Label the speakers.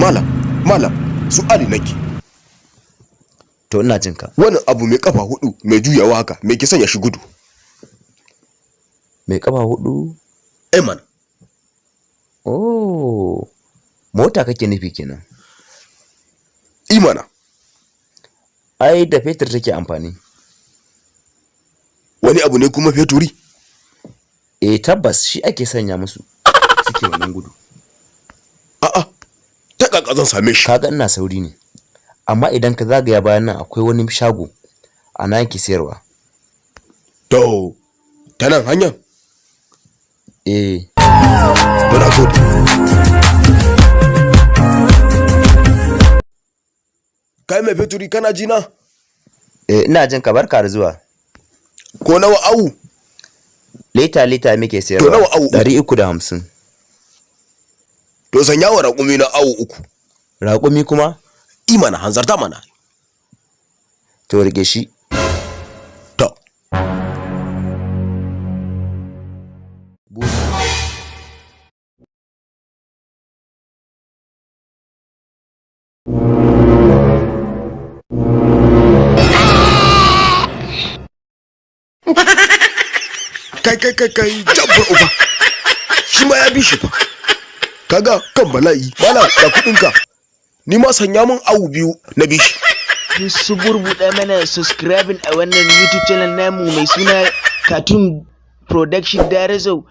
Speaker 1: Malam, malam, su'ali nake.
Speaker 2: To, ina jin ka.
Speaker 1: Wani abu mai kafa hudu mai juyawa haka, mai ke sanya shi gudu?
Speaker 2: Mai kafa hudu?
Speaker 1: Eh mana.
Speaker 2: Oh, mota kake nufi kenan.
Speaker 1: I mana.
Speaker 2: Ai da fetur take amfani.
Speaker 1: Wani abu ne kuma feturi?
Speaker 2: Eh, tabbas shi ake sanya musu suke wannan gudu.
Speaker 1: A'a, ta kaka zan same shi?
Speaker 2: Kaga ina sauri ne. Amma idan ka zagaya bayan nan akwai wani shago a nan ake sayarwa.
Speaker 1: To, ta nan hanyar?
Speaker 2: Eh.
Speaker 1: To, na gode. Kai mai feturi, kana ji na?
Speaker 2: Eh, ina jin ka, barka da zuwa.
Speaker 1: Ko nawa awu?
Speaker 2: Lita lita muke sayarwa.
Speaker 1: To, nawa awu uku?
Speaker 2: 350.
Speaker 1: To, sanya wa raƙumi na awu uku.
Speaker 2: Raƙumi kuma?
Speaker 1: I mana, hanzarta mana.
Speaker 2: To, rike shi.
Speaker 1: To. Kai kai kai kai, jabbar uba. Shi ma ya bi shi fa. Kaga kan bala'i, malam da kuɗinka. Ni ma sanya mun awu biyu na bi shi.
Speaker 3: Su burbuɗa mana subscribing a wannan YouTube channel namu mai suna Cartoon Production Darazo.